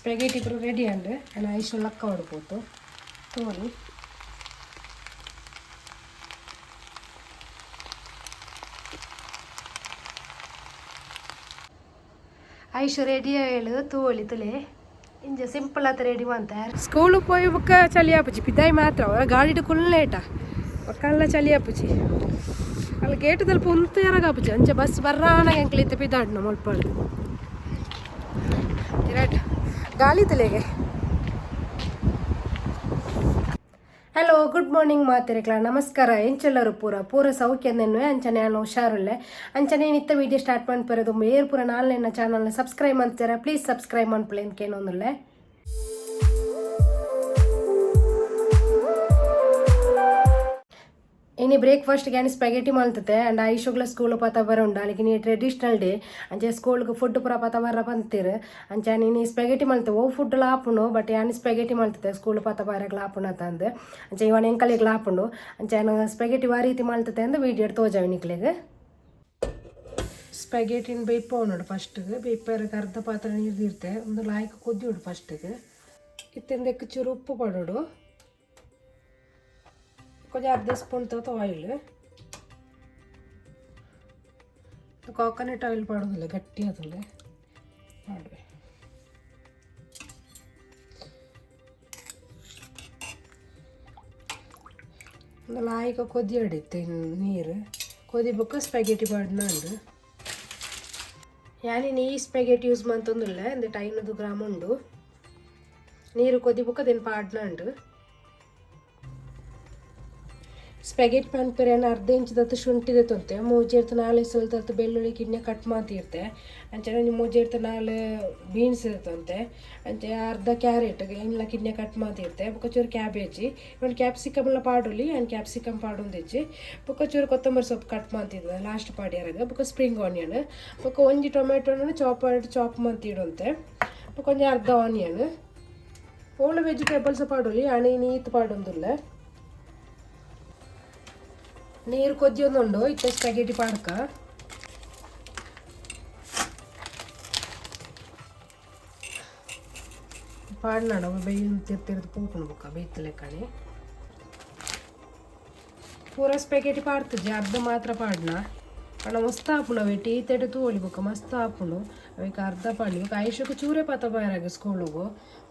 Spaghetti ಪೂರ ready ಅಂಡ್ ನಾನು ಐಶು ಲಕ್ಕ ಹೊಡ್ಬೋದು ತೋರಿ. ಐಶು ರೆಡಿ ಆಯಳು ತೋಳಿ ತುಲೆ ಇಂಜ ಸಿಂಪಲ್ ಆತ ರೆಡಿ ಮಂತ. ಸ್ಕೂಲ್ ಪೋಯಿ ಬುಕ್ಕ ಚಳಿ ಆಪುಜಿ ಪಿದಾಯಿ ಮಾತ್ರ ಅವರ ಗಾಡಿಡು ಕುಲ್ಲೇಟ ಒಕ್ಕಲ್ಲ ಚಳಿ ಆಪುಜಿ. ಅಲ್ಲಿ ಗೇಟ್ ತಲ್ಪ ಉಂತು ಯಾರಾಗ ಆಪುಜಿ ಅಂಚೆ ಬಸ್ ಬರ್ರಾನ ಎಂಕ್ಲಿತ್ತ ಪಿದಾಡ್ನ ಮುಲ್ಪಳು ತಿರಾಟ್ ಗಾಳಿ ತಲೆಗೆ. ಹಲೋ, ಗುಡ್ ಮಾರ್ನಿಂಗ್ ಮಾತಿರಕ್ಲ, ನಮಸ್ಕಾರ. ಎಂಚೆಲ್ಲರು ಪೂರ ಪೂರ ಸೌಖ್ಯನೆನ್ನುವೆ ಅಂಚನೆ ನಾನು ಹುಷಾರುಲ್ಲೆ. ಅಂಚನೆ ನಿತ್ತ ವಿಡಿಯೋ ಸ್ಟಾರ್ಟ್ ಮಾಡ್ಪೇರದು ಮೇರ್ ಪೂರ ನಾಲ್ನೆನ್ನ ಚಾನಲ್ನ ಸಬ್ಸ್ಕ್ರೈಬ್ ಮಾಡ್ತೀರಾ, ಪ್ಲೀಸ್ ಸಬ್ಸ್ಕ್ರೈಬ್ ಮಾಡ್ಪಲೆ ಅಂತೇನೊಂದುಲ್ಲೆ. ಇನಿ ಬ್ರೇಕ್ಫಾಸ್ಟ್ ಗ್ಯಾನಿ ಸ್ಪೆಗೆಟಿ ಮಲ್ತತೆ ಅಂಡ್ ಐಶುಗ್ಲ ಸ್ಕೂಲ್ ಪತ ಬರ ಉಂಡು. ಅಲ್ಲಿಗೆ ನೀ ಟ್ರೆಡಿಷನಲ್ ಡೇ ಅಂಚೆ ಸ್ಕೂಲ್ಗೆ ಫುಡ್ ಪೂರ ಪತ ಬರ ಬಂತೀರು. ಅಂಚೆ ನೀನು ಸ್ಪೆಗೆಟಿ ಮಲ್ತೆ. ಓ ಫುಡ್ ಆಪುಂಡು, ಬಟ್ ಯಾನ್ ಸ್ಪೆಗೆಟಿ ಮಲ್ತತೆ ಸ್ಕೂಲ್ ಪತ ಬರಗ್ಲ ಆಪುಂಡು ಅಂತಂದು. ಅಂಚೆ ಇವನ್ ಎಂಕಲಿಗ್ಲ ಆಪುಂಡು. ಅಂಚೆ ಸ್ಪೆಗೆಟಿ ವಾ ರೀತಿ ಮಲ್ತತೆ ಅಂದು ವೀಡಿಯೋ ತೋಜಾವೆ ನಿಕ್ಲೆಗ್. ಸ್ಪೆಗೆಟಿನ ಬೇಯ್ಪೋನೋಡು ಫಸ್ಟ್ಗೆ. ಬೇಯ್ಪಾರಕ್ಕೆ ಅರ್ಧ ಪಾತ್ರೆ ನೀರು ಇರ್ತೆ. ಒಂದು ಲಾಯ್ಕ್ ಕೊದ್ದಿವಿಡು ಫಸ್ಟ್ಗೆ. ಇತ್ತಿಂದಕ್ಕೆ ಚೂರು ಉಪ್ಪು ಪಡೋಡು, ಕೊಂಚ ಅರ್ಧ ಸ್ಪೂನ್ ತೋತ ಆಯಿಲ್. ಕೋಕೋನಟ್ ಆಯಿಲ್ ಪಾಡೋದಿಲ್ಲ, ಗಟ್ಟಿ ಅದಲ್ಲ ಮಾಡುವೆ. ಒಂದು ಲಾಯ್ಕ ಕೊದಿ ಅಡಿತ್ತೆ. ನೀರು ಕೊದಿ ಬೊಕ್ಕ ಸ್ಪೆಗೆಟಿ ಪಾಡ್ನ ಉಂಡು. ಯಾನಿನ ಈ ಸ್ಪೆಗೆಟಿ ಯೂಸ್ ಮಂತೊಂದುಲ್ಲ ಅಂದೆ 500 ಗ್ರಾಮ್ ಉಂಡು. ನೀರು ಕೊದಿ ಬೊಕ್ಕ ದೇನ್ ಪಾಡ್ನ ಉಂಡು. ಸ್ಪೆಗೆಟ್ ಪನ್ಪೆರೆ ಅರ್ಧ ಇಂಚ್ ದತ್ತು ಶುಂಠಿ ದತ್ತೊಂತೆ, ಮೂಜೆರ್ತು ನಾಲ್ ಸೊಲ್ತತ್ತು ಬೆಳ್ಳುಳ್ಳಿ ಕಿನ್ಯ ಕಟ್ ಮಾತಿರ್ತೆ. ಅಂಚನೆ ಮೂಜೆರ್ತು ನಾಲ್ ಬೀನ್ಸ್ ಇರ್ತಂತೆ. ಅಂಚೆ ಅರ್ಧ ಕ್ಯಾರೆಟ್ ಇಲ್ಲ ಕಿನ್ಯ ಕಟ್ ಮಾತಿರ್ತೆ. ಬೊಕ್ಕ ಚೂರು ಕ್ಯಾಬೇಜಿ, ಒಂದು ಕ್ಯಾಪ್ಸಿಕಮ್ ಎಲ್ಲ ಪಾಡೊಲಿ. And capsicum ಪಾಡೊಂದಿಜ್ಜಿ. ಬೊಕ್ಕ ಚೂರು ಕೊತ್ತಂಬರಿ ಸೊಪ್ಪು ಕಟ್ ಮಾತಿದ್ದೆ ಲಾಸ್ಟ್ ಪಾಡ್ಯಾರಾಗ. ಬೊಕ್ಕ ಸ್ಪ್ರಿಂಗ್ ಆನಿಯನ್, ಬೊಕ್ಕ ಒಂಜಿ ಟೊಮೆಟೊನ ಚಾಪ್ ಚಾಪ್ ಮಂತಿಡುಂತೆ. ಬೊಕ್ಕ ಒಂಜಿ ಅರ್ಧ ಆನಿಯನ್. ಓಳು ವೆಜಿಟೇಬಲ್ಸ್ ಪಾಡೊಲಿ, ಅಣಿ ನೀತ್ ಪಾಡೊಂದುಲ್ಲ. ನೀರು ಕೊದ್ದಿಯೊಂದುಂಡು. ಇತ್ತೆ ಸ್ಪೆಗೆಟಿ ಪಾಡ್ಕ. ಪಾಡ್ನಾಡ ಬೇಯ್ದು ತಿರ್ತಿರ್ದು ಪೋಪುಂಡು. ಬೊಕ್ಕ ಬೇಯ್ತು ಲೆಕ್ಕನೆ ಪೂರ ಸ್ಪೆಗೆಟಿ ಪಾಡ್ತುಜಿ, ಅರ್ಧ ಮಾತ್ರ ಪಾಡ್ನ. ಪಂಡ ಮಸ್ತ್ ಆಪುಂಡು ಅವೆ. ಟೀ ತೆಡೆ ತೂವೊಲಿ, ಬೊಕ್ಕ ಮಸ್ತ್ ಆಪುಂಡು. ಅವೆಕ್ ಅರ್ಧ ಪಾಡ್ಲಿ. ಬೊಕ್ಕ ಐಶುಕು ಚೂರೇ ಪತ ಬಾರಾಗ ಸ್ಕೂಲುಗು.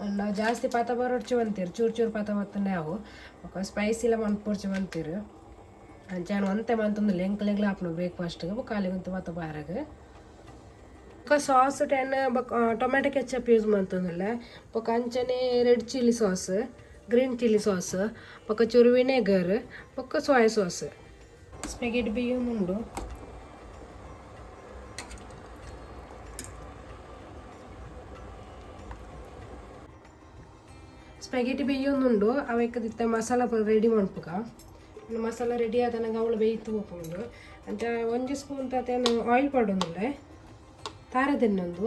ಅಂಡ ಜಾಸ್ತಿ ಪತ ಬರೋಡ್ಚಿ ಬಂತೀರು, ಚೂರು ಚೂರು ಪತ ಬತ್ತಂಡೆ ಅವು. ಬೊಕ್ಕ ಸ್ಪೈಸಿಲ ಮನ್ಪೊಡ್ಚಿ ಬಂತೀರು. ಅಂಚ ಒಂತೆ ಮಂತೊಂದು ಎಂಕ್ಲೆಗ್ಲ ಆಪುಂಡು ಬ್ರೇಕ್ಫಾಸ್ಟ್ಗೆ. ಬೊಕ್ಕ ಅಲ್ಲಿಗಂತ ಪತ ಬಾರಾಗ. ಬೊಕ್ಕ ಸಾಸ್ ಟೆನ್ ಬೊಕ್ಕ ಟೊಮೆಟೊ ಕೆಚಪ್ ಯೂಸ್ ಮಂತೊಂದುಲ್ಲೆ. ಬೊಕ್ಕ ಅಂಚನೆ red chilli sauce, green chilli sauce, ಬೊಕ್ಕ ಚೂರು ವಿನೆಗರ್, ಬೊಕ್ಕ ಸೋಯಾ ಸಾಸ್. ಸ್ಪೆಗೆಟಿ ಬೇಯೊಂದುಂಡು. ಸ್ಪೆಗೆಟಿ ಬೇಯೊಂದುಂಡು. ಅವೆಕ್ ದಿತ್ತ ಮಸಾಲ ಪೂರ ರೆಡಿ ಮನ್ಪುಗ. ಮಸಾಲ ರೆಡಿ ಆದನಗ ಅವಳು ಬೇಯ್ತು ಪೋಪುಂಡು. ಅಂಚ ಒಂಜಿ ಸ್ಪೂನ್ ತಾತೇನು ಆಯಿಲ್ ಪಾಡೊಂದುಲ್ಲೆ, ತಾರದೆನ್ನೊಂದು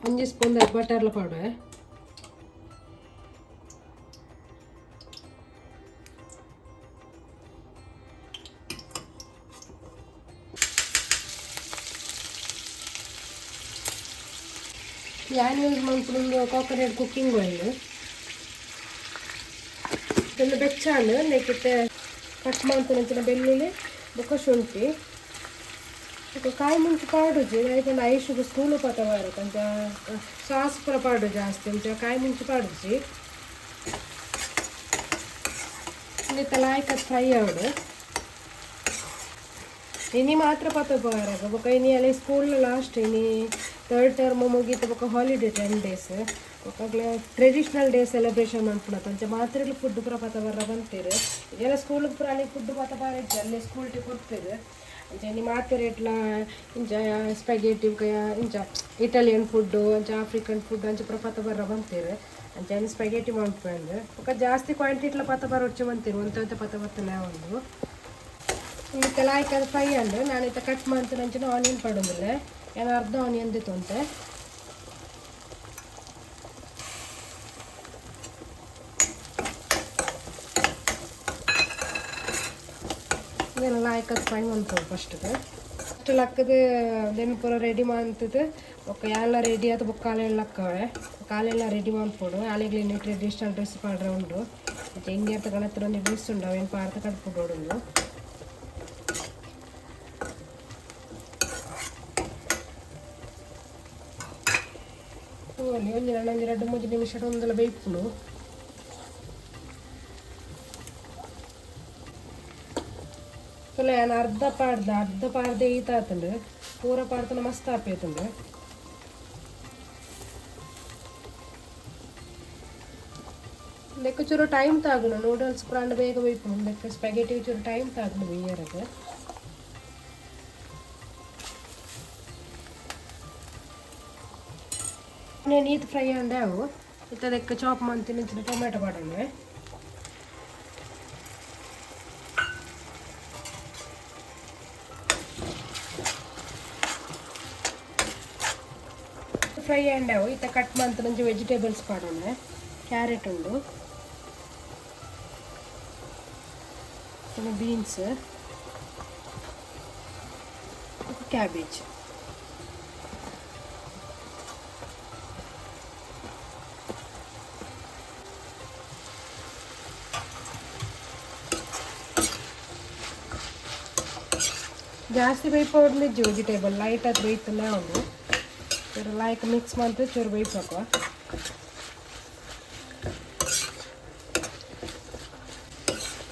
ಒಂಜಿ ಸ್ಪೂನ್ ಬಟರ್ಲ ಪಾಡುವೆ. ಯಾನ್ ಯೂಸ್ ಮನ್ಪುನು ಕೋಕೋನಟ್ ಕುಕ್ಕಿಂಗ್ ಆಯಿಲ್. ಇದನ್ನು ಬೆಚ್ಚಾಂಡ್ ನೆಕ್ಕಿತ್ತೆ ಕಟ್ ಮಂತುನಂಚಿನ ಬೆಳ್ಳುಳ್ಳಿ ಬೊಕ್ಕ ಶುಂಠಿ ಬೊಕ್ಕ ಕಾಯಿ ಮುಂಚಿ ಪಾಡುಜಿ. ದಾಯೆ ಪಂಡ ಐಶುಗು ಸ್ಕೂಲು ಪತ ಬಾರಕ್. ಅಂಚ ಸಾಸ್ ಪೂರ ಪಾಡು ಜಾಸ್ತಿ, ಅಂಚ ಕಾಯಿ ಮುಂಚಿ ಪಾಡುಜಿ. ಇಂದೆತ್ತ ಲಾಯ್ಕತ್ ಫ್ರೈ ಆವಡು. ಇನಿ ಮಾತ್ರ ಪತ ಬಾರಗ. ಬೊಕ್ಕ ಇನಿ ಅಲ್ಲಿ ಸ್ಕೂಲ್ ಲಾಸ್ಟ್. ಇನಿ ಥರ್ಡ್ ಟರ್ಮ್ ಮುಗೀತು. ಬೊಕ್ಕ ಹಾಲಿಡೇ 10 ಡೇಸ್. ಬೊಕ್ಕ ಟ್ರೆಡಿಷ್ನಲ್ ಡೇ ಸೆಲೆಬ್ರೇಷನ್ ಮನ್ಪುನತ. ಅಂಚ ಮಾತ್ರೆಗ್ಲ ಫುಡ್ ಪೂರ ಪತ ಬರ್ರ ಬಂತೀರು. ಇದೆಲ್ಲ ಸ್ಕೂಲ್ಗೆ ಪೂರ ಅಲ್ಲಿ ಫುಡ್ ಪತ ಬಾರ ಇಜ್ಜಿ, ಅಲ್ಲೇ ಸ್ಕೂಲ್ ಟಿ ಕೊಡ್ತೀರು. ಅಂಚ ಇನಿ ಮಾತೆರೆಟ್ಲ ಇಂಚ ಸ್ಪೆಗೆಟಿ, ಇಂಚ ಇಟಾಲಿಯನ್ ಫುಡ್ಡು, ಅಂಚ ಆಫ್ರಿಕನ್ ಫುಡ್, ಅಂಚ ಪೂರ ಪತ ಬರ್ರ ಬಂತೀರು. ಅಂಚ ಇನಿ ಸ್ಪೆಗೆಟಿ ಮನ್ಪುಂಡು. ಬೊಕ್ಕ ಜಾಸ್ತಿ ಕ್ವಾಂಟಿಟ್ಲ ಪತ ಬರೊಚ್ಚು ಬಂತೀರು, ಒಂತೆ ಒಂತೆ ಪತ ಬತ್ತನೆ ಒಂದು. ಇತ್ತೆ ಲಾಯ್ಕ್ ಅದು ಫ್ರೈ ಅಂಡ್ ನಾನು ಇತ್ತ ಕಟ್ ಮಂತಿನಂಚಿನ ಆನಿಯನ್ ಪಾಡೊಂದುಲ್ಲೆ. ಯಾನ್ ಅರ್ಧ ಆನಿಯನ್ ದಿತ್ತೊಂತೆ. ಇದೆಲ್ಲ ಲಾಯ್ಕ್ ಅದು ಫ್ರೈ ಮನ್ಪೊಡು ಫಸ್ಟ್ಗೆ. ಫಸ್ಟ್ ಲಕ್ಕದ then ಪೂರ ರೆಡಿ ಮಂತದ ಬೊಕ್ಕ ಯಾನ್ಲ ರೆಡಿ ಆದ್ ಬೊಕ್ಕ ಆಲೆನ್ ಲಕ್ಕವೆ. ಬೊಕ್ಕ ಆಲೆನ್ಲ ರೆಡಿ ಮನ್ಪೊಡು. ಆಲೆಗ್ಲ ಟ್ರೆಡಿಷನಲ್ ಡ್ರೆಸ್ ಪಾಡ್ರೆ ಉಂಡು. ಅಂಚ ಇಂಗ್ಯರ್ತ ಕಣತ್ರ ಒಂಜಿ ಡ್ರೆಸ್ ಉಂಡು ಅವೆನ್ ಪಾಡ್ದ್ ಕಡ್ಪುಡೊಡುಂದು. ತೂವೊಲಿ ಒಂಜಿ ನನೊಂಜಿ ರಡ್ಡ್ ಮೂಜಿ ನಿಮಿಷಡ್ ಉಂದುಲ ಬೇಯ್ಪುಂಡು. ತೂಲೆ ಯಾನ್ ಅರ್ಧ ಪಾಡ್ದ ಅರ್ಧ ಪಾಡ್ದೆ ಈತ ಆತುಂಡು. ಪೂರ ಪಾಡ್ತನ ಮಸ್ತ್ ಆಪೇತುಂಡು. ಉಂದೆಕ್ ಚೂರು ಟೈಮ್ ತಾಗುಂಡು ನೂಡಲ್ಸ್ ಪೂರ ಬೇಗ ಬೇಯ್ಪುಂಡು. ಉಂದೆಕ್ ಸ್ಪೆಗೆಟಿ ಚೂರು ಟೈಮ್ ತಾಗುಂಡು ಬೇಯರೆಗ್. ನೀತ್ ಫ್ರೈ ಆಂಡ ಅವು ಇತ್ತದಕ್ಕೆ ಚಾಪ್ ಮಂತಿನ ಟೊಮೆಟೊ ಪಾಡೊಂಡೆ. ಫ್ರೈ ಆಂಡ ಅವು ಇತ್ತ ಕಟ್ ಮಂತಿನಂಚ ವೆಜಿಟೇಬಲ್ಸ್ ಪಾಡೊಂಡೆ. ಕ್ಯಾರೆಟ್ ಉಂಡು, ಬೀನ್ಸ್, ಕ್ಯಾಬೇಜ್. ಜಾಸ್ತಿ ಬೇಯ್ಪೊಡ್ಲಿಜ್ಜಿ ವೆಜಿಟೇಬಲ್ ಲೈಟ್ ಆದ್ ಬೇಯ್ತುಂಡ ಉಂಡು. ಚೂರು ಲೈಕ್ ಮಿಕ್ಸ್ ಮಂತ್ ಚೂರು ಬೇಯ್ಪಾಕ.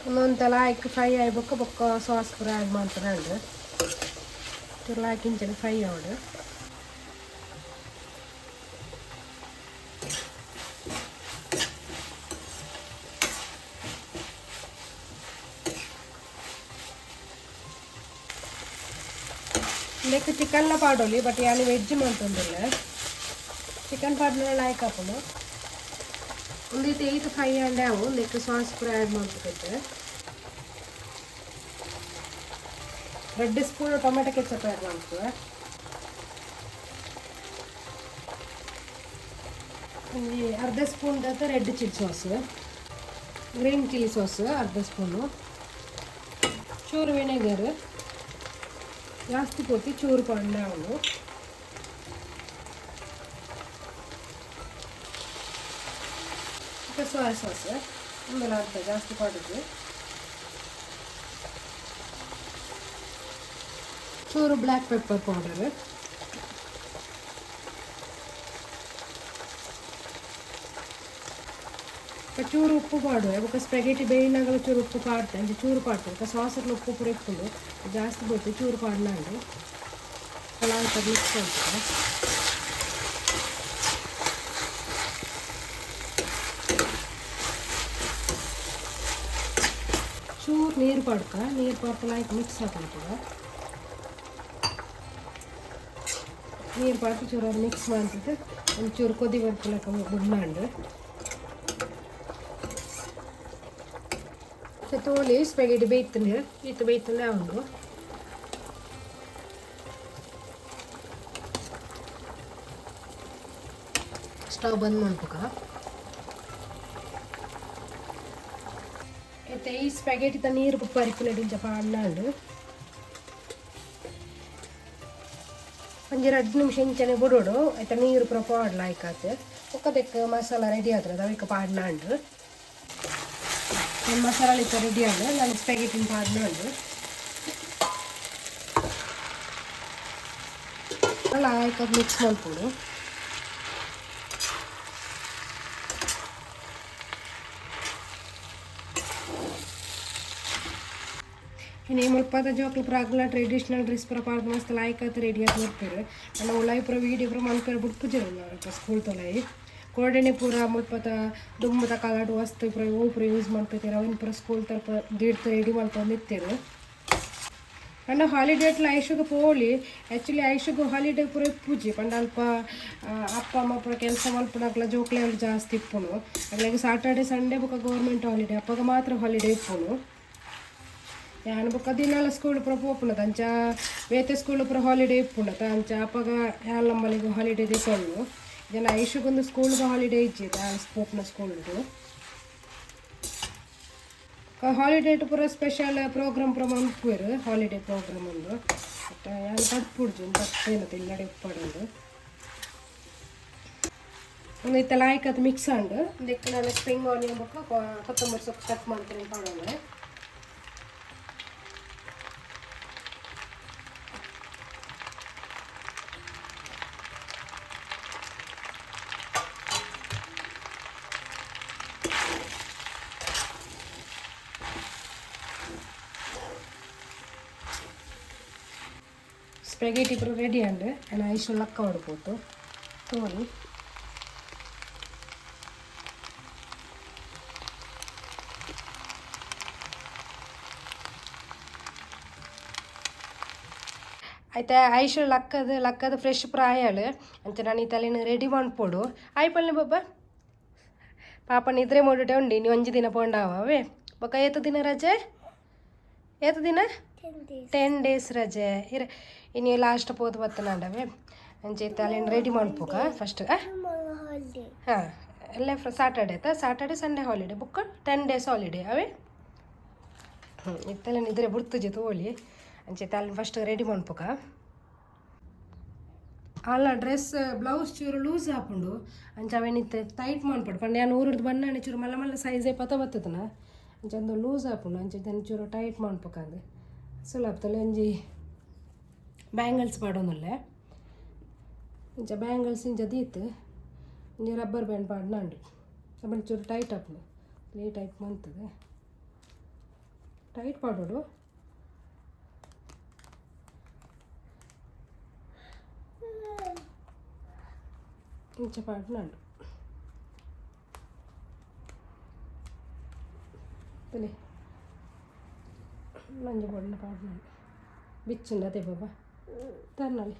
ಒಂದೊಂದು ಲೈಕ್ ಫ್ರೈ ಆಯಿ ಬೊಕ್ಕ ಬೊಕ್ಕ ಸಾಸ್ ಪೂರ ಆ್ಯಡ್ ಮಂತುಂಡ. ಚೂರು ಲೈಕ್ ಇಂಚನೆ ಫ್ರೈ ಆವೊಡು. ಇಂದೆಕ್ ಚಿಕನ್ಲ ಪಾಡೊಲಿ ಬಟ್ ಯಾನ್ ವೆಜ್ ಮಂತೊಂದುಲ್ಲೆ. ಚಿಕನ್ ಪಾಡ್ಂಡ ಲಾಯ್ಕ್ ಆಪುಂಡು. ಉಂದು ಇತ್ತೆ ಈತ್ ಫ್ರೈ ಆಂಡ ಆವು. ಉಂದೆಕ್ ಸಾಸ್ ಪೂರ ಆ್ಯಡ್ ಮಲ್ಪುವೆತೆ. ರಡ್ಡ್ ಸ್ಪೂನ್ ಟೊಮೆಟೊ ಕೆಚಪ್ ಆ್ಯಡ್ ಮಲ್ಪುವೆ. ಒಂಜಿ ಅರ್ಧ ಸ್ಪೂನ್ ದಾತ red chilli sauce, green chilli sauce ಅರ್ಧ ಸ್ಪೂನು, ಚೂರು ವಿನೆಗರ್, ಜಾಸ್ತಿ ಪೊರ್ತು ಚೂರು ಪಾಡ್ಂಡ ಆವು. ಬೊಕ್ಕ ಸೋಯಾ ಸಾಸ್ ಉಂದೆಲ ಅರ್ಧ ಜಾಸ್ತಿ ಪಾಡುದು. ಚೂರು ಬ್ಲ್ಯಾಕ್ ಪೆಪ್ಪರ್ ಪೌಡರ್. ಚೂರು ಉಪ್ಪು ಪಾಡುವೆ. ಬೊಕ್ಕ ಸ್ಪೆಗೆಟಿ ಬೇಯಿನಾಗಲ ಚೂರು ಉಪ್ಪು ಪಾಡ್ತೆ. ಅಂಚ ಚೂರು ಪಾಡ್ತೆ. ಬೊಕ್ಕ ಸಾಸ್ಲ ಉಪ್ಪು ಪೂರ ಇಪ್ಪುಂಡು. ಜಾಸ್ತಿ ಬೋಡ್ಚಿ ಚೂರು ಪಾಡ್ನಾಂಡ್. ಲಾಯ್ಕ್ ಮಿಕ್ಸ್ ಮಲ್ಪುವೆ. ಚೂರು ನೀರು ಪಾಡ್ಕ. ನೀರು ಪಾಡ್ದ್ ಲಾಯ್ಕ್ ಮಿಕ್ಸ್ ಆಪುಂಡು ಪೂರ. ನೀರು ಪಾಡ್ದ್ ಚೂರು ಮಿಕ್ಸ್ ಮಂತುದು ಒಂಚೂರು ಕೊದಿ ಬರ್ಪುಲೆಕ ಬುಡ್ನಾಂಡ್. ತೋಲಿ ಸ್ಪೆಗೆಟಿ ಬೇಯ್ತುಂಡು. ಈತ್ ಬೇಯ್ತುಂಡ ಆವುಂಡು. ಸ್ಟವ್ ಬಂದ್ ಮನ್ಪುಗ. ಇತ್ತೆ ಈ ಸ್ಪೆಗೆಟಿದ ನೀರು ಪರಿಪುನೆಡ್ ಇಂಚ ಪಾಡ್ನಾಂಡ್. ಒಂಜಿ ರಡ್ಡ್ ನಿಮಿಷ ಇಂಚನೆ ಬುಡೊಡು. ಐತ ನೀರು ಪೂರ ಪಾಡ್ಲ ಲಾಯ್ಕಾತ್. ಬೊಕ್ಕ ದೆಕ್ಕ್ ಮಸಾಲ ರೆಡಿ ಆತುಂಡು ಅವೆಕ್ ಪಾಡ್ನಾಂಡ್. ಮಸಾಲ ಇತ್ತೆ ರೆಡಿ ಆಂಡ್. ಯಾನ್ ಸ್ಪೆಗೆಟಿನ್ ಪಾಡ್ನಾಂಡ್. ಲಾಯ್ಕ್ ಮಿಕ್ಸ್ ಮನ್ಪೊಡು. ಇನಿ ಮುಲ್ಪದ ಜೋಕುಲು ಪೂರ ಅಗ್ಲ ಟ್ರೆಡಿಷನಲ್ ಡ್ರೆಸ್ ಪೂರ ಪಾಡ್ದ್ ಮಸ್ತ್ ಲಾಯ್ಕ್ ಆತ್ ರೆಡಿ ಆದ್ ಬರ್ಪೆರ್. ಆಂಡ ಉಲಾಯಿ ಪೂರ ವೀಡಿಯೋ ಪೂರ ಮನ್ಪೆರೆ ಬುಡ್ಪುಜೆರ್ ಅಲ್ಪ ಸ್ಕೂಲ್ ತುಲಾಯಿ. ಕೋಡೆನೆ ಪೂರ ಮುಲ್ಪದ ದುಂಬುದ ಕಾಲಡ್ ವಸ್ತು ಪೂರ ಒವು ಪೂರ ಯೂಸ್ ಮನ್ಪುಜೆರ್ ಅವೆನ್ ಪೂರ ಸ್ಕೂಲ್ ತರಪ ದೀಡ್ತ್ ರೆಡಿ ಮಲ್ತೊಂದಿತ್ತೆರ್. ಪಂಡ ಹಾಲಿಡೇಟ್ಲ ಐಶುಗು ಪೋಲಿ. ಆಕ್ಚುಲಿ ಐಶುಗು ಹಾಲಿಡೇ ಪೂರ ಇಪ್ಪುಜಿ. ಪಂಡ ಅಲ್ಪ ಅಪ್ಪ ಅಮ್ಮ ಪೂರ ಕೆಲಸ ಮಲ್ಪುನಕ್ಲ ಜೋಕ್ಲೆ ಜಾಸ್ತಿ ಇಪ್ಪುನು. ಅಕ್ಲೆಗ್ ಸಾಟರ್ಡೆ ಸಂಡೇ ಬೊಕ ಗೌರ್ಮೆಂಟ್ ಹಾಲಿಡೇ ಅಪಗ ಮಾತ್ರ ಹಾಲಿಡೇ ಇಪ್ಪುನು. ಯಾನ್ ಬೊಕ ದಿನಾಲ ಸ್ಕೂಲ್ ಪೂರ ಪೋಪುನತ ಅಂಚ ಬೇತೆ ಸ್ಕೂಲ್ ಪೂರ ಹಾಲಿಡೇ ಇಪ್ಪುಂಡತ ಅಂಚ ಅಪಗ ಯಾನ್ ನಂಬಲಿಗ್ ಹಾಲಿಡೇ ದೆತೊನ್ನು. ಜನ ಐಶುಗೊಂದು ಸ್ಕೂಲ್ಗ್ ಹಾಲಿಡೇ ಇಜ್ಜಿ ಪೋಪುನ ಸ್ಕೂಲ್ಡ್. ಹಾಲಿಡೇ ಪೂರ ಸ್ಪೆಷಲ್ ಪ್ರೋಗ್ರಾಮ್ ಪೂರ ಮನ್ಪುವೆರ್ ಹಾಲಿಡೇ ಪ್ರೋಗ್ರಾಮ್ ಉಂದು. ಯಾನ್ ಕಡ್ಪುಡ್ಜು ತಪ್ಪೇನತೆ ಇಲ್ಲಡೆ ಉಪ್ಪಡೊಂದು ಒಂದು ಇತ್ತೆ ಲಾಯ್ಕ್ ಮಿಕ್ಸ್ ಆಂಡ್ ಇಂದೆಕ್ ನಾನು ಸ್ಪ್ರಿಂಗ್ ಆನಿಯನ್ ಬೊಕ್ಕ ಕೊತ್ತಂಬರಿ ಸೊಪ್ಪು ಕಟ್ ಮಾಡ್ತೀನಿ ಪಾಡೊಂದು. ಸ್ಪೆಗೆಟಿ ಪೂರ ರೆಡಿ ಆಂಡ್ ಆ್ಯಂಡ್ ಐಶು ಲಕ್ಕ ಹೊಡ್ಬೋದು ತೋಲಿ. ಆಯ್ತಾ ಐಶು ಲಕ್ಕದ ಲಕ್ಕದ ಫ್ರೆಶ್ ಪೂರ ಆಯಾಳು. ಅಂಚ ನಾನು ಈ ತಲೆನ ರೆಡಿ ಮನ್ಪೊಡು ಆಯ್ಪಲ್ನೆ ಬೊಬ್ಬ ಪಾಪ ನಿದ್ರೆ ಮೂಡುಟೆ ಉಂಡು. ಇನ್ನು ಒಂಜಿ ದಿನ ಪೋಂಡಾವ ಅವೇ ಬೊಕ್ಕ ಏತ ದಿನ ರಜೆ? ಏತ ದಿನ? 10 days. 10 days ರಜೆ ಇರ. ಇನ್ನು ಲಾಸ್ಟ್ ಪೋದು ಬತ್ತನಾಂಡವೆ. ಅಂಚ ಇತ್ತೆ ಅಲ್ಲಿನ ರೆಡಿ ಮನ್ಪುಕ ಫಸ್ಟ್. Tomorrow holiday. ಹಾಂ, ಎಲ್ಲ ಸಾಟರ್ಡೆ ಆಯ್ತಾ? Saturday Sunday holiday book 10 days holiday ಅವೇ. ಇತ್ತೆಲ್ಲ ನಿದ್ರೆ ಬುಡ್ತುಜಿ ತೋಳಿ. ಅಂಚೆ ಅಲ್ಲಿ ಫಸ್ಟ್ ರೆಡಿ ಮನ್ಪುಕ. ಅಲ್ಲ ಡ್ರೆಸ್ ಬ್ಲೌಸ್ ಚೂರು ಲೂಸ್ ಆಪುಂಡು. ಅಂಚ ಅವೇನಿತ್ತೆ ಟೈಟ್ ಮನ್ಪುಂಡು ಪಂಡ ಯಾನ್ ಊರುಡ್ದು ಬಣ್ಣಾಣೆ ಚೂರು ಮಲ್ಲ ಮಲ್ಲ ಸೈಜೇ ಪತ ಬತ್ತದನ. ಅಂಚ ಒಂದು ಲೂಸ್ ಆಪುಂಡು. ಅಂಚ ಇದನ್ನು ಚೂರು ಟೈಟ್ ಮನ್ಪುಕಂದು ಸುಲಭದಲ್ಲಿ ಒಂಜಿ ಬ್ಯಾಂಗಲ್ಸ್ ಪಾಡೊಂದುಲ್ಲೆ. ಇಂಚ ಬ್ಯಾಂಗಲ್ಸ್ ಇಂಚ ದೀತ್ ಒಂಜಿ ರಬ್ಬರ್ ಬ್ಯಾಂಡ್ ಪಾಡ್ನಾಂಡು ಅಪ್ಪಂಡ ಚೂರು ಟೈಟ್ ಆಪುಂಡು. ಈ ಟೈಪ್ ಮಂತದೆ ಟೈಟ್ ಪಾಡೋಡು. ಇಂಚ ಪಾಡ್ನಾಂಡು ತಲೆ ಮಂಜು ಬಣ್ಣ ಪಾಡ್ನಾಂಡು ಬಿಚ್ಚುಂಡು. ಅದೇ ಬಾಬಾ ತರ್ನಾಳಿ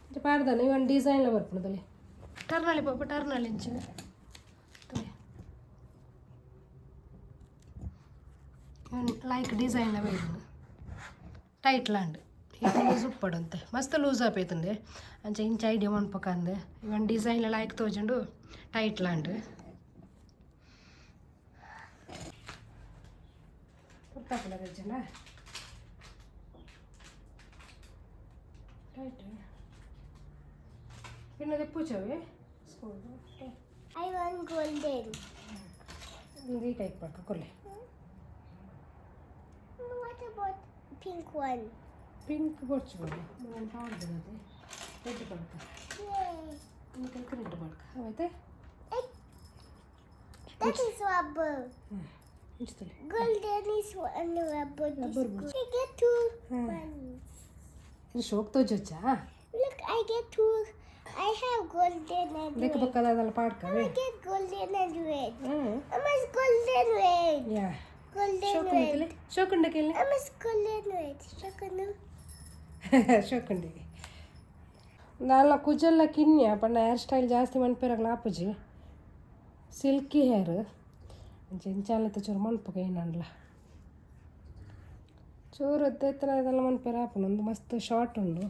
ಇಂಚ ಪಾಡ್ದಾನೆ ಇವನ್ ಡಿಸೈನ್ಲ ಬರ್ಪುಂಡು. ತಲೆ ಟರ್ನಾಳಿ ಪಾಪ ಟರ್ನಾಳಿ ಇಂಚ ತಲೆ ಲೈಕ್ ಡಿಸೈನ್ಲ ಬೈದುಂಡು. ಟೈಟ್ ಲಾಂಡ್ ಇದು ಲೂಸ್ ಉಪ್ಪಡಂತೆ ಮಸ್ತ್ ಲೂಸ್ ಆಪೈತುಂಡೆ. ಅಂಚ ಇಂಚ ಐಡಿಯಾ ಮನ್ಪಕಂದೆ ಇವನ್ ಡಿಸೈನ್ ಲೈಕ್ ತೋಜುಂಡು ಟೈಟ್ ಲಾಂಡ್ ಪುಟ್ಟಾಪುಲ ಗಜ್ಜನ ಟೈಟ್ ಪಿನ್ನ ದೆಪ್ಪುಚವೆ school. I want golden. ಈ ಟೈಪ್ ಪಕ್ಕ ಕೊರ್ಲೆ. What about pink one? Pink ಬೊರ್ಚು ಬೊಲ್ಲ ನಾನು ಪಾಡ್ದೆ ಅದೇ ರೆಡ್ ಪಡ್ಕ. Yay. ಇಂಕ ರೆಡ್ ಪಡ್ಕ ಅವೈತೆ. That is rubber. ಹಾಂ ಇಂಚುತ್ತಲೆ. Golden is one rubber. This Rubber. Gold. I get two ones. ಇದು ಶೋಕ್ ತೋಜೊಚ್ಚಾ. Look, I get two. I have golden and ಲೆಕ್ಕ red. ಪಕ್ಕದ ಅದೆಲ್ಲ ಪಾಡ್ಕವೇ. I get golden and red. ಹ್ಞೂ. I golden red. Yeah. Golden ಶೋಕ್ red. ಉಂಡಿತ್ತಲೆ ಶೋಕ್ ಉಂಡಕ್ಕೆಲ್ಲ. I golden red. Shokunu. ಶೋಕುಂಡಿಗೆ ನಾಲ್ಲ ಕುಜಲ್ಲ ಕಿನ್ಯ ಪಂಡ hair style ಜಾಸ್ತಿ ಮನ್ಪೆರಾಗ್ಲ ಆಪುಜಿ. Silky hair ಅಂಚ ಇಂಚಾಲತ್ತ ಚೂರು ಮನ್ಪುಗ ಏನಂಡ್ಲ ಚೂರು ಎತ್ತನ ಇದೆಲ್ಲ ಮನ್ಪೆರ ಆಪುಂಡು. ಒಂದು ಮಸ್ತ್ ಶಾರ್ಟ್ ಉಂಡು.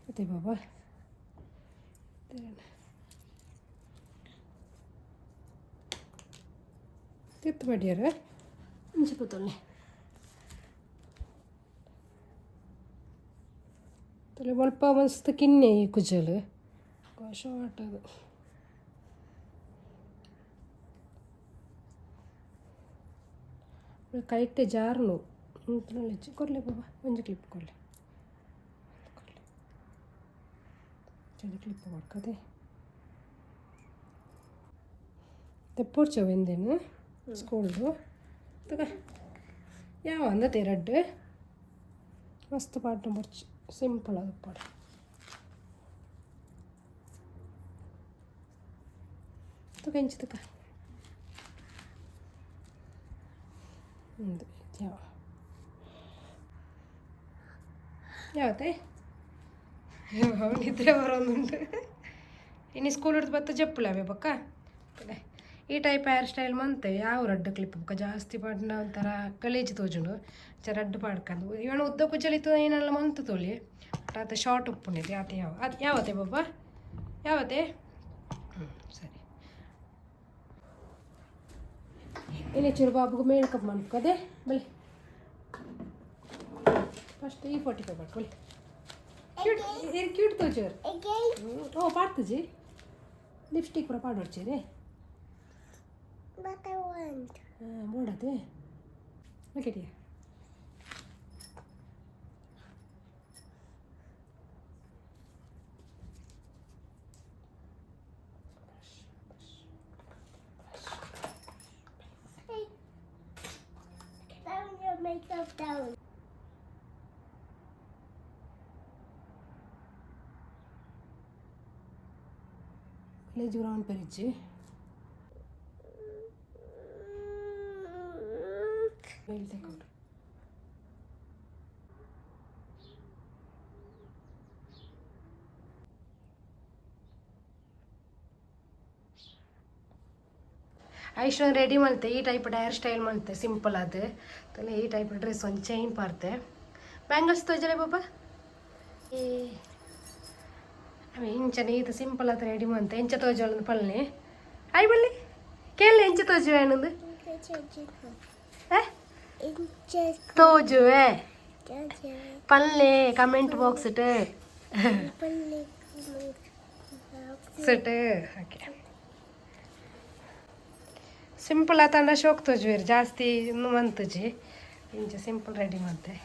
ಅದೇ ಬಾಬಾ ತಿತ್ತು ಬಡಿಯರು ಇಂಚ ಪತ್ತೊಲ್ಲೆ ತಲೆ ಒಲ್ಪ ಮಸ್ತ್ ಕಿನ್ನೆ ಈ ಕುಜಲ್ ಶಾರ್ಟ್ ಅದು. ಕೈಟೆ ಜಾರುನು ಕೊರ್ಲೆ ಬಾಬಾ ಒಂಜಿ ಕ್ಲಿಪ್ ಕೊರ್ಲೆ ಕೊರ್ಲೆ ಒಂಜಿ ಕ್ಲಿಪ್ ಕೊಡ್ಕದೆ ತೆಪ್ಪೊಡ್ಚ ಎಂದೇನು ಸ್ಕೂಲ್ದು ತಗ ಯಾವ ಅಂದತೆ ರಡ್ಡ್ ಮಸ್ತ್ ಪಾಡ್ನ ಬೊರ್ಚಿ ಸಿಂಪಲ್ ಅದು ಪಾಡ ತಗ ಇಂಚ ತಗ ಉಂದು ಯಾವ ಯಾವತ್ತೆ ನಿದ್ರೆ ಬರೋದುಂಟು. ಇನ್ನು ಸ್ಕೂಲ್ ಹಿಡ್ದು ಬತ್ತ ಜಪ್ಪುಲವೆ ಬೊಕ್ಕ ಈ ಟೈಪ್ ಹೇರ್ ಸ್ಟೈಲ್ ಮಂತೆ ಯಾವ ರಡ್ಡ್ ಕ್ಲಿಪ್ ಬೊಕ್ಕ ಜಾಸ್ತಿ ಪಾಡ್ನ ಒಂಥರ ಗಲೀಜು ತೋಜುಂಡು. ಅಂಚ ರಡ್ಡ್ ಪಾಡ್ಕಂದು ಇವನ ಉದ್ದ ಕುಜಲಿತ್ತು ಏನೆಲ್ಲ ಮಂತು ತೋಲಿ. ಬಟ್ ಆತ ಶಾರ್ಟ್ ಉಪ್ಪುಂಡಿದೆ ಆತ ಯಾವ ಅದು ಯಾವತ್ತೆ ಬಾಬಾ ಯಾವತ್ತೆ. ಇನ್ನು ಚೂರು ಬಾಬುಗೆ ಮೇಲ್ಕಪ್ ಮಾಡ್ಕದೆ ಬಲಿ. ಫಸ್ಟ್ ಈ 45 ಮಾಡ್ಕೊಳ್ಳಿ. ಕ್ಯೂಟ್ ಏರು, ಕ್ಯೂಟ್ ತೋಚೋರು. Again. ಓ ಪಾಡ್ತಜಿ ಲಿಪ್ಸ್ಟಿಕ್ ಪೂರ ಪಾಡೋಡ್ಚೇರಿ. But I want. ಬೋಡತೆ look. Hey. Down your makeup down. Village ground ಪೆರಿಚಿ bell ತಗೊಂಡು. ಐಶ್ವರ್ಯ ರೆಡಿ ಮಲ್ತೆ. ಈ type hair style ಮಲ್ತೆ, simple ಅದು ತಲೆ. ಈ ಟೈಪ್ ಡ್ರೆಸ್, ಒಂದು ಚೈನ್ ಪಾರ್ತೆ, ಬ್ಯಾಂಗಲ್ಸ್ ತೋಜಲೆ ಬಾಬಾ. ಈ ಅವೆ ಇಂಚನೆ ಈತ ಸಿಂಪಲ್ ಆತ ರೆಡಿ ಮಂತೆ. ಎಂಚ ತೋಜೋಳಂದು ಪಲ್ನೆ ಆಯ್ ಬಲ್ಲಿ ಕೇಳಿ, ಎಂಚ ತೋಜುವೆ ಅನ್ನೊಂದು. ತೋಜುವೆ ಪಲ್ಲೆ ಕಮೆಂಟ್ ಬಾಕ್ಸ್ ಇಟ್ಟು set. Okay, simple ಆತಂಡ ಶೋಕ್ ತೋಜುವೇರು ಜಾಸ್ತಿ ಇನ್ನು ಮಂತುಜಿ. ಇಂಚ ಸಿಂಪಲ್ ರೆಡಿ ಮಂತೆ.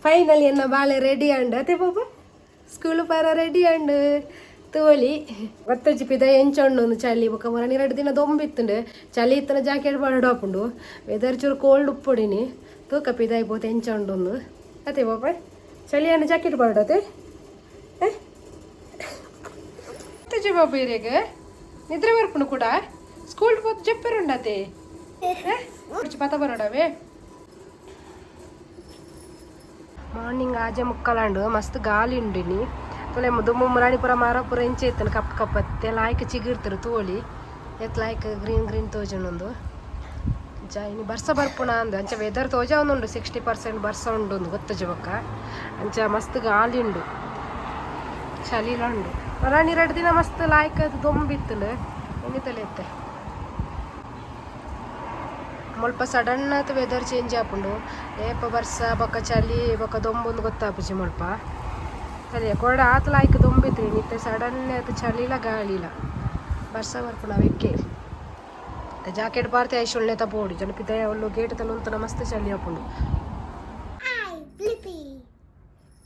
ಫೈನಲಿ ಎನ್ನ ಬಾಳೆ ರೆಡಿ ಅಂಡ್ ಅದೇ ಬಾಬಾ, ಸ್ಕೂಲ್ ಪಾರ ರೆಡಿ ಅಂಡ್ ತೋಲಿ ಒತ್ತಜ್ಜಿ ಪಿದ ಎಂಚೊಂಡು ಒಂದು ಚಳಿ ಬೊಕ್ಕ ಮರನಿ 2 ದಿನ ದೊಂಬಿತ್ತುಂಡು. ಚಳಿ ಇತ್ತನ ಜಾಕೆಟ್ ಪಾಡಾಪುಂಡು. ವೆದರ್ ಚೂರು ಕೋಲ್ಡ್ ಉಪ್ಪೊಡಿನಿ. ತೂಕ ಪಿದಾಯಿ ಪೋತೆ ಎಂಚೊಂಡು ಒಂದು ಅದೇ ಬಾಬಾ. ಚಳಿ ಅನ್ನ ಜಾಕೆಟ್ ಪಾಡೋತೆ. ಒತ್ತಜ್ಜಿ ಬಾಬು ಇರೇಗ ನಿದ್ರೆ ಬರ್ಪುಂಡು ಕೂಡ. ಸ್ಕೂಲ್ ಪೋತು ಜಪ್ಪೆರುಂಡತೆ ಪತ ಬರೋಡವೇ. ಮಾರ್ನಿಂಗ್ ಆಜೆ ಮುಕ್ಕಲಾಂಡು, ಮಸ್ತ್ ಗಾಲಿ ಉಂಡಿನಿ ತೊಲೆ. ದುಮ್ಮು ಮುರಾಣಿಪುರ ಮರ ಪುರ ಇಂಚೆ ಇತ್ತನ ಕಪ್ ಕಪ್ಪತ್ತೆ ಲಾಯ್ಕ್ ಚಿಗಿರ್ತಾರೆ ತೋಳಿ ಎತ್ ಲಾಯ್ಕ್ ಗ್ರೀನ್ ಗ್ರೀನ್ ತೋಜನೊಂದು. ಅಂಚ ಇನಿ ಬರ್ಸ ಬರ್ಪುಣ ಅಂದ್. ಅಂಚ ವೆದರ್ ತೋಜ ಉಂಡು, 60% ಬರ್ಸ ಉಂಡು ಒಂದು ಗೊತ್ತಜ ಬೊಕ್ಕ. ಅಂಚ ಮಸ್ತ್ ಗಾಲಿ ಉಂಡು, ಚಳಿಲ ಉಂಡು. ಮರಾಣಿ 2 ದಿನ ಮಸ್ತ್ ಲಾಯ್ಕ್ ಅದು ದೊಂಬಿತ್ತುಂಡು. ಇನಿ ತಲೆ ಎತ್ತೆ ಮುಲ್ಪ ಸಡನ್ ಆತ್ ವೆದರ್ ಚೇಂಜ್ ಆಪುಂಡು. ಏಪ ಬರ್ಸ ಬೊಕ್ಕ ಚಳಿ ಬೊಕ್ಕ ದೊಂಬುಂದು ಗೊತ್ತಾಪುಜಿ ಮುಲ್ಪ. ಅದೇ ಕೊಡ ಆತ್ ಲಾಯ್ಕ್ ದೊಂಬಿತ್ತು, ಇತ್ತೆ ಸಡನ್ ಆತ್ ಚಳಿಲ ಗಾಳಿಲ. ಬರ್ಸ ಬರ್ಪುಂಡು ಅವೆಕ್ಕೆ. ಜಾಕೆಟ್ ಪಾರ್ತೆ ಐಶುಳ್ಳೆ ಬೋಡು ಜನಪಿದ ಒಳ್ಳು ಗೇಟ್ ತಲೆ ಉಂತನ ಮಸ್ತ್ ಚಳಿ ಆಪುಂಡು. I Blippi.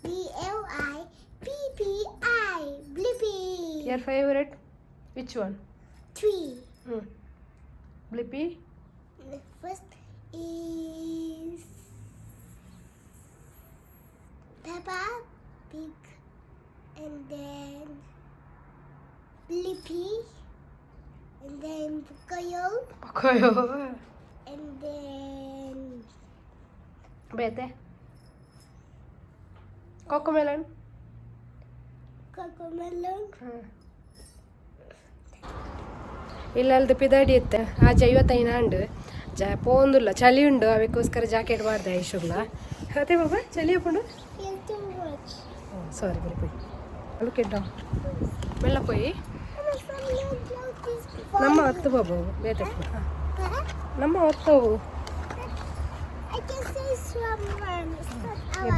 B L I P P I Blippi. Your favourite which one? Tree. ಹ್ಞೂ, ಬ್ಲಿಪಿ. The first is Peppa Pig, and then Blippi, and then Pocoyo, ಪೊಕೊಯೋ. And then ಬೇತೆ ಕೊಕೊಮೆಲನ್. Cocomelon. ಇಲ್ಲ ಅಲ್ದು ಪಿದಾಡಿ ಇತ್ತೆ. ಆಜ 55 ಅಂಡು ಜ ಪೋಂದುಲ್ಲ. ಚಳಿ ಉಂಡು, ಅವಕ್ಕೋಸ್ಕರ ಜಾಕೆಟ್ ಬಾರ್ದೆ ಐಶುಗ್ಲ. ಅದೇ ಬಾಬಾ, ಚಳಿ ಆಪುಂಡು. It's too much. ಸಾರಿ, ಬರಿ ಪೋಯಿ ಅಲ್ಲು ಕೆಡ್ಡ ಮೆಲ್ಲ ಪೋಯಿ. ನಮ್ಮ ಹತ್ತು ಬಾಬು ಬೇತೆ. Huh? ನಮ್ಮ ಹೊತ್ತವು. I can say someone. It's not our.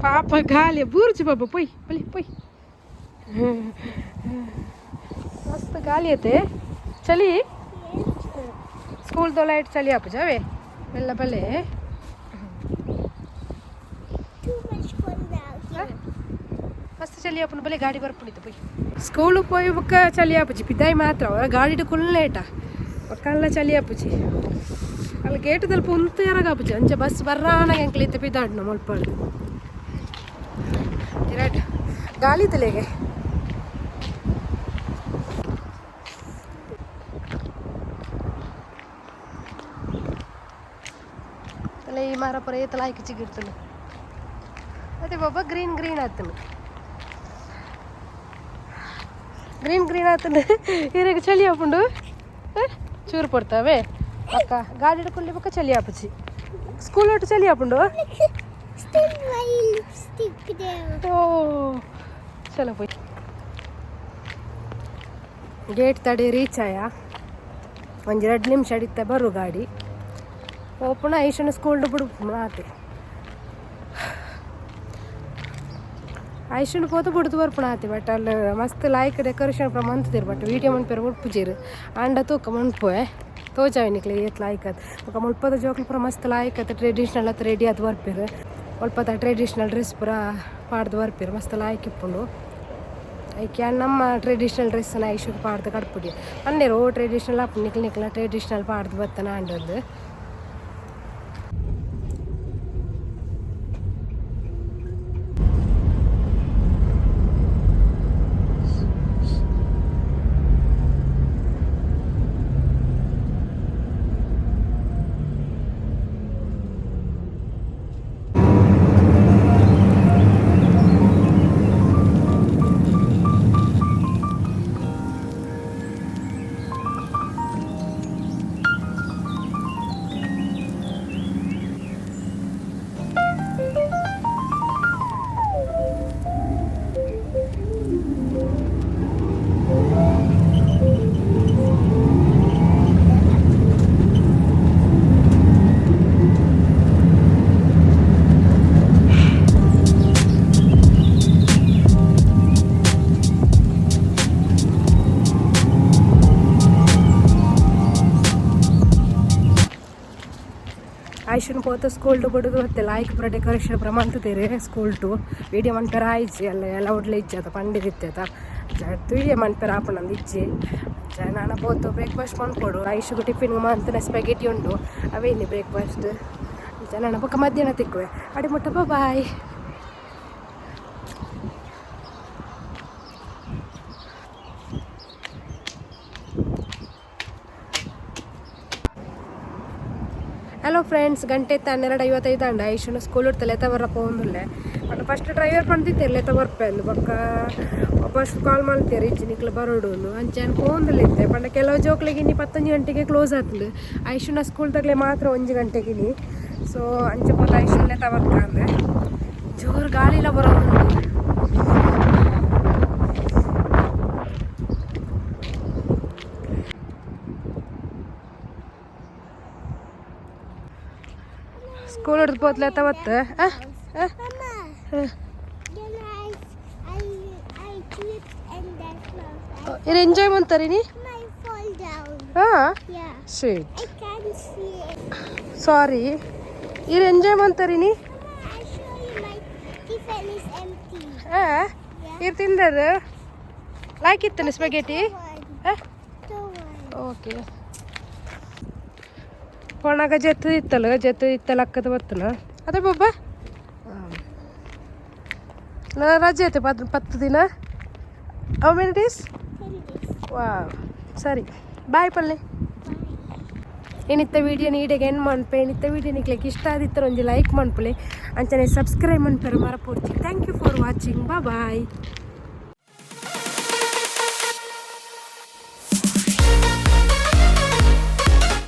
ಪಾಪ ಗಾಲಿ ಬೂರ್ಜು ಬಾಬಾ ಪೊಯ್ ಬಲಿ ಪೊಯ್. ಮಸ್ತ್ ಗಾಲಿ ಐತೆ. ಚಳಿ ಸ್ಕೂಲ್ ದೊಲ ಇಟ್ಟು ಚಳಿ ಆಪುಜಾವೆ ಬೆಲ್ಲ ಬಲೆ. Too much cold out here. ಮಸ್ತ್ ಚಳಿ ಆಪುಂಡು ಬಲೆ. ಗಾಡಿ ಬರ್ಪುಂಡಿತ್ತು ಪೊಯ್. ಸ್ಕೂಲ್ ಪೋಯಿ ಬೊಕ್ಕ ಚಳಿ ಆಪುಜಿ ಪಿದಾಯಿ ಮಾತ್ರ. ಅವರ ಗಾಡಿಡ್ ಕುಲ್ಲೇಟ ಬೊಕ್ಕ ಚಳಿ ಆಪುಜಿ. ಅಲ್ಲಿ ಗೇಟ್ ತಲ್ಪ ಉಂತು ಯಾರಾಗ ಆಪುಜಿ. ಅಂಚ ಬಸ್ ಬರ್ರಾನ ಎಂಕ್ಲ ಇತ್ತೆ ಪಿದಾಡ್ನ ಮುಲ್ಪಡ್ದು ರೈಟ್. ಗಾಳಿ ತಲೆಗೆ ತಲೆ ಈ ಮರ ಪುರ ಏತಲ ಹಾಕಿ ಚಿಗಿರ್ತದೆ. ಅದೇ ಬಾಬಾ ಗ್ರೀನ್ ಗ್ರೀನ್ ಆತನು, ಗ್ರೀನ್ ಗ್ರೀನ್ ಆತನು. ಇರಗ ಚಳಿ ಆಪುಂಡು. ಚೂರು ಪಡ್ತಾವೆ ಅಕ್ಕ ಗಾಡಿ ಹಿಡ್ಕೊಳ್ಳಿ ಬೊಕ್ಕ ಚಳಿ ಆಪುಜಿ. ಸ್ಕೂಲ್ ಒಟ್ಟು ಚಳಿ ಆಪುಂಡು. Still my lipstick there. ಓ ಚಲೋ ಪೋಯ್. ಗೇಟ್ ತಡೆ ರೀಚ್ ಆಯ. ಒಂಜಿ 2 ನಿಮಿಷ ಅಡಿತ್ತೆ ಬರು ಗಾಡಿ. ಓಪುಣ ಐಶನ ಸ್ಕೂಲ್ ಬಿಡು ಆತೆ. ಐಶನ್ ಪೋತು ಬಿಡ್ದು ಬರ್ಪುಣ ಆತೆ. ಬಟ್ ಅಲ್ಲಿ ಮಸ್ತ್ ಲಾಯ್ಕ್ ಡೆಕೋರೇಷನ್ ಪೂರ ಮಂತಿರು. But video ಮನ್ಪೆರ್ ಬುಡ್ಪುಜೆರ್. ಆಂಡ ತೂಕ ಮನ್ಪುವೆ ತೋಜಾವೆ ನಿಕ್ಲೆ ಏತ್ ಲಾಯ್ಕ್ ಆತ್. ಬೊಕ ಮುಲ್ಪದ ಜೋಕ್ಲು ಪೂರ ಮಸ್ತ್ ಲಾಯ್ಕ್ ಆತ್ ಟ್ರೆಡಿಷ್ನಲ್ ಆತ್ ರೆಡಿ ಆದ್ ಬರ್ಪೆರ್. ಮುಲ್ಪದ ಟ್ರೆಡಿಷ್ನಲ್ ಡ್ರೆಸ್ ಪೂರ ಪಾಡ್ದು ಬರ್ಪೆರ್. ಮಸ್ತ್ ಲಾಯ್ಕ್ ಇಪ್ಪುಂಡು. ಐಕ್ ಯಾನ್ ನಮ್ಮ ಟ್ರೆಡಿಷ್ನಲ್ ಡ್ರೆಸ್ನ ಐಶುಗ್ ಪಾಡ್ದು ಕಡ್ಪುಡಿ ಪನ್ನೆರ್. ಓ ಟ್ರೆಡಿಷ್ನಲ್ ಆಪುಂಡು ನಿಕ್ಲ್ ನಿಕ್ಲ ಟ್ರೆಡಿಷ್ನಲ್ ಪಾಡ್ದು ಬತ್ತನ ಆಂಡಂದು. ಐಶನ್ ಪೋತ ಸ್ಕೂಲ್ ಟು ಬಡುದು ಬತ್ತೆ. ಲಾಯ್ಕ್ ಪೂರ ಡೆಕೋರೇಷನ್ ಪೂರ ಮಂತುದೆರ್ ಸ್ಕೂಲ್ ಟು. ವೀಡಿಯೋ ಮನ್ಪೆರ ಆಯ್ಜಿ. ಅಲ್ಲ ಎಲ್ಲ ಒಡ್ಲೆ ಇಜ್ಜಿ ಅತ ಪಂಡಿದಿತ್ತೆ ತುಯ್ಯ ಮನ್ಪೆರ ಆಪುಂಡಂದು ಇಜ್ಜಿ. ನಾನ ಪೋತು ಬ್ರೇಕ್ಫಾಸ್ಟ್ ಮನ್ಪೊಡು. ಐಶುಗು ಟಿಫಿನ್ ಮಂತುನ ಸ್ಪೆಗೆಟಿ ಉಂಡು, ಅವೇ ಇನ್ನಿ ಬ್ರೇಕ್ಫಾಸ್ಟ್. ನಾನ ಬೊಕ್ಕ ಮಧ್ಯಾಹ್ನ ತಿಕ್ಕುವೆ. ಅಡಿ ಮುಟ್ಟ ಬಾಯ್. ಹಲೋ ಫ್ರೆಂಡ್ಸ್, ಗಂಟೆ ಇತ್ತು 12:55 ಅಂಡ. ಐಶುನ ಸ್ಕೂಲ್ ಇರ್ತಲೆ ಲೆತ ಪೋಂದುಲ್ಲೆ. ಬಟ್ ಫಸ್ಟ್ ಡ್ರೈವರ್ ಪಂಡಿತ್ತೇರು ಲೆತ ಬರ್ಪೆ ಅಂದು. ಬೊಕ್ಕ ಬಸ್ ಕಾಲ್ ಮಾಡ್ತೇರು ಇಜ್ಜಿ ನಿಕ್ಲು ಬರೋಡು ಅಂಚೆ ಪೋಂದುಲ್ಲ ಇತ್ತೆ. ಪಂಡ ಕೆಲವು ಜೋಕ್ಲಿಗೆ ಇನ್ನಿ 11 ಗಂಟೆಗೆ ಕ್ಲೋಸ್ ಆತಂಡು. ಐಶುನ ಸ್ಕೂಲ್ ತಗಲೆ ಮಾತ್ರ 1 ಗಂಟೆಗೆ ಇನಿ. ಸೊ ಅಂಚೆ ಪೋತ ಐಶುನ ಲೆತ ಬರ್ಕ ಅಂದೆ. ಜೋರು ಗಾಳಿಲ ಬರೋದು. ಸ್ಕೂಲ್ ಹಿಡ್ದು ಪೋತ್ಲೆ ತವತ್ತು. Mama, then I tripped and that mouse. ಇದು ಎಂಜಾಯ್ ಮಾಡ್ತಾರೆ ನೀ. I fall down. ಹಾಂ. Yeah. Sweet. I can't see it. ಸಾರಿ, ಇದು ಎಂಜಾಯ್ ಮಾಡ್ತಾರೆ ನೀ. Mama, I show you my tiffin is empty. ಹಾಂ. Yeah. ಇದು ತಿಂದದು ಲಾಯ್ಕ್ ಇತ್ತು ಸ್ಪೆಗೆಟಿ. One. ಹಾಂ. The one. Okay. ಪೊಣಗ ಜೆತ್ತು ಇತ್ತಲ್ಲ, ಜೆತ್ತು ಇತ್ತಲ್ಲ ಅಕ್ಕದ ಬತ್ತನ ಅದೇ ಬೊಬ್ಬ. ರಜೆ ಐತೆ 10 ದಿನ. How many days? 10 days. ವಾ ಸರಿ, ಬಾಯ್ ಪಲ್ಲೆ. ಏನಿತ್ತ ವೀಡಿಯೋ ನೀಡೆಗೆ ಎಂಡ್ ಮನ್ಪೆ. ಏನಿತ್ತ ವೀಡಿಯೋ ನಿಕ್ಲೆಗ್ ಇಷ್ಟ ಆದಿತ್ತರ ಒಂಜಿ ಲೈಕ್ ಮನ್ಪುಲೆ. ಅಂಚನೆ ಸಬ್ಸ್ಕ್ರೈಬ್ ಮನ್ಪೆರ ಮರಪೂರ್ತಿ. Thank you for watching. Bye.